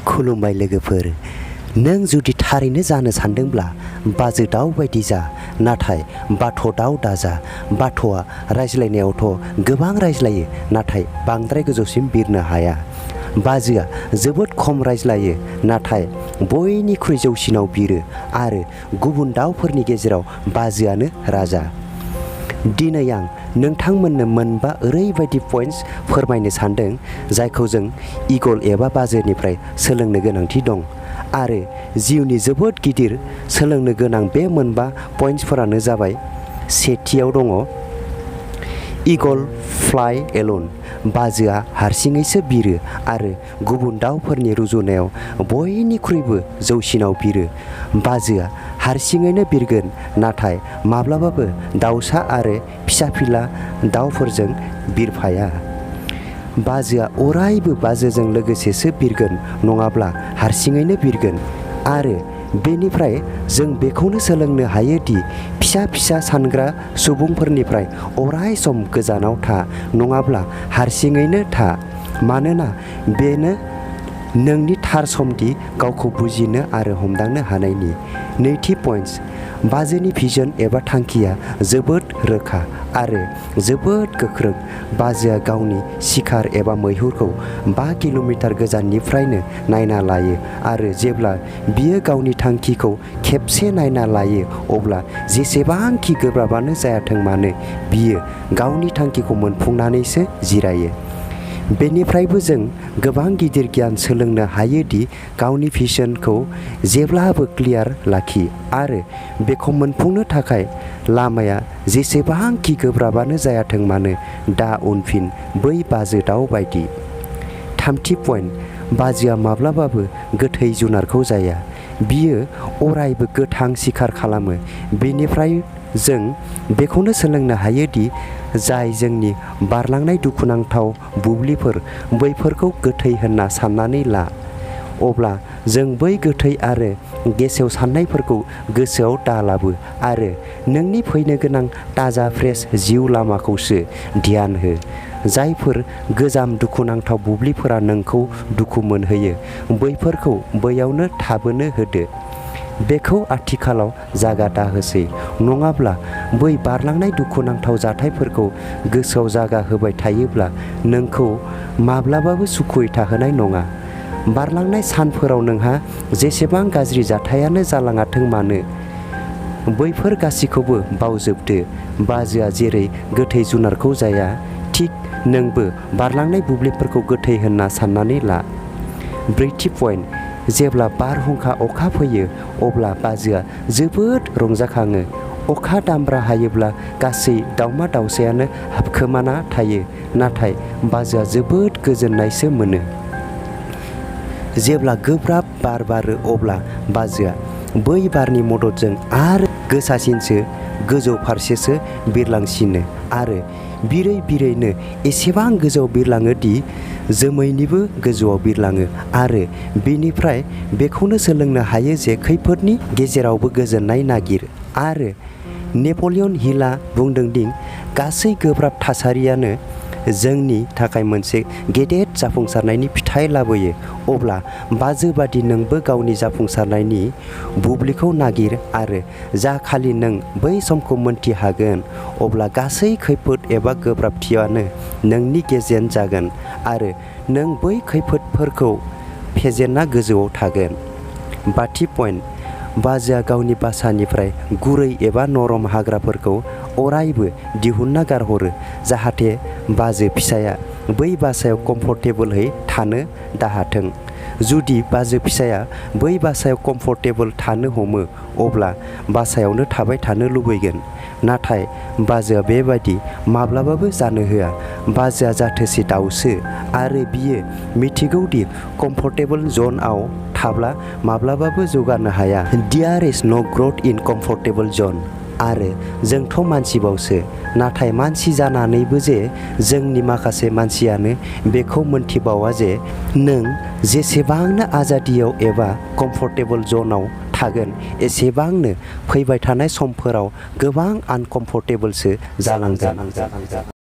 खुलुमबाय लोगोफोर, नों जुदि थारैनो जानो सानदोंब्ला बाजो दाउ बायदि जा, नाथाय बाथ' दाउ दाजा। बाथ'आ रायज्लायनायावथ' गोबां रायज्लायो, नाथाय बांद्राय गोजौसिम बिरनो हाया। बाजोआ जोबोद खम रायज्लायो, नाथाय बयनिख्रुइ जौसिनाव बिरो आरो गुबुन दाउफोरनि गेजेराव बाजोआनो राजा। दिनै आं नोंथांमोननो मोनबा ओरैबायदि पइन्ट्स फोरमायनो सानदों जायखौ जों ईगल एबा बाजोनिफ्राय सोलोंनो गोनांथि दं आरो जिउनि जोबोद गिदिर सोलोंनो गोनां बे मोनबा पइन्ट्सफोरानो जाबाय। सेथियाव दङ ईगल फ्लाइ एलोन। बाजोआ हारसिङैसो बिरो आरो गुबुन दाउफोरनि रुजुनायाव बयनिख्रुइबो जौसिनाव बिरो। बाजोआ हारसिङैनो बिरगोन, नाथाय माब्लाबाबो दाउसा आरो फिसा-फिला दाउफोरजों बिरफाया। बाजोआ अरायबो बाजोजों लोगोसेसो बिरगोन, नङाब्ला हारसिङैनो बिरगोन। आरो बेनिफ्राय जों बेखौनो सोलोंनो हायोदि फिसा-फिसा सानग्रा सुबुंफोरनिफ्राय अराय सम गोजानाव था, नङाब्ला हारसिङैनो था, मानोना बेनो नोंनि थार समदि गावखौ बुजिनो आरो हमदांनो हानायनि। नैथि पइन्ट्स, बाजोनि भिजन एबा थांखिया जोबोद रोखा आरो जोबोद गोख्रों। बाजोआ गावनि शिकार एबा मैहुरखौ 5 किल'मिटार गोजाननिफ्रायनो नायना लायो आरो जेब्ला बियो गावनि थांखिखौ खेबसे नायना लायो, अब्ला जेसेबांखि गोब्राबानो जायाथों मानो बियो गावनि थांखिखौ मोनफुंनानैसो जिरायो। बेनिफ्रायबो जों गोबां गिदिर गियान सोलोंनो हायोदि गावनि भिजनखौ जेब्लाबो क्लियार लाखि आरो बेखौ मोनफुंनो थाखाय लामाया जेसेबांखि गोब्राबानो जायाथों मानो दा उनफिन, बै बाजो दाउ बायदि। थामथि पइन्ट, बाजोआ माब्लाबाबो गोथै जुनारखौ जाया। बियो अरायबो गोथां शिकार खालामो। बेनिफ्राय जों बेखौनो सोलोंनो हायोदि जाय जोंनि बारलांनाय दुखुनांथाव बुब्लिफोर बैफोरखौ गोथै होनना साननानै ला, अब्ला जों बै गोथै आरो गेसेव साननायफोरखौ गोसोआव दालाबो आरो नोंनि फैनो गोनां ताजा फ्रेश जिउ लामाखौसो ध्यान हो। जायफोर गोजाम दुखुनांथाव बुब्लिफोरा नोंखौ दुखु मोनहोयो, बैफोरखौ बैयावनो थाबोनो होदो। बेखौ आथिखालाव जागा दाहोसै, नङाब्ला बै बारलांनाय दुखुनांथाव जाथायफोरखौ गोसोआव जागा होबाय थायोब्ला नोंखौ माब्लाबाबो सुखुयै थाहोनाय नङा। बारलांनाय सानफोराव नोंहा जेसेबां गाज्रि जाथायानो जालाङाथों मानो, बैफोर गासैखौबो बावजोबदो। बाजोआ जेरै गोथै जुनारखौ जाया, थिग नोंबो बारलांनाय बुब्लिफोरखौ गोथै होनना साननानै ला। ब्रैथि पइन्ट, जेब्ला बारहुंखा अखा फैयो अब्ला बाजोआ जोबोद रंजाखाङो। अखा दामब्रा हायोब्ला गासै दावमा दावसायानो हाबखोमाना थायो, नाथाय बाजोआ जोबोद गोजोननायसो मोनो। जेब्ला गोब्राब बार बारो अब्ला बाजोआ बै बारनि मददजों आरो गोसासिनसो गोजौ फारसेसो बिरलांसिनो आरो बिरै बिरैनो एसेबां गोजौआव बिरलाङो दि जोमैनिबो गोजौआव बिरलाङो आरो बेनिफ्राय बेखौनो सोलोंनो हायो जे खैफोदनि गेजेरावबो गोजोननाय नागिर। आरो नेप'लियन हिलआ बुंदोंदि गासै गोब्राब थासारियानो जोंनि थाखाय मोनसे गेदेर जाफुंसारनायनि फिथाइ लाबोयो। अब्ला बाजो बादि नोंबो गावनि जाफुंसारनायनि बुब्लिखौ नागिर आरो जा खालि नों बै समखौ मोनथिहागोन, अब्ला गासै खैफोद एबा गोब्राबथियानो नोंनि गेजेन जागोन आरो नों बै खैफोदफोरखौ फेजेनना गोजौआव थागोन। बाथि पइन्ट, बाजोआ गावनि बासानिफ्राय गुरै एबा नरम हाग्राफोरखौ अरायबो दिहुनना गारहरो, जाहाथे बाजो फिसाया बै बासायाव कम्फर्टेबोलहै थानो दाहाथों। जुदि बाजो फिसाया बै बासायाव कम्फर्टेबोल थानो हमो, अब्ला बासायावनो थाबाय थानो लुबैगोन। नाथाय बाजोआ बेबादि माब्लाबाबो जानो होआ। बाजोआ जाथोसे दाउसो आरो बियो मिथिगौदि कम्फर्टेबोल जनआव थाब्ला माब्लाबाबो जौगानो हाया। देयार इज नो ग्र'थ इन कम्फर्टेबोल जन। आरो जोंथ' मानसिबावसो, नाथाय मानसि जानानैबो जे जोंनि माखासे मानसियानो बेखौ मोनथिबावा जे नों जेसेबांनो आजादियाव एबा कम्फर्टेबोल जनआव थागोन, एसेबांनो फैबाय थानाय समफोराव गोबां आनकम्फर्टेबोलसो जालांगोन।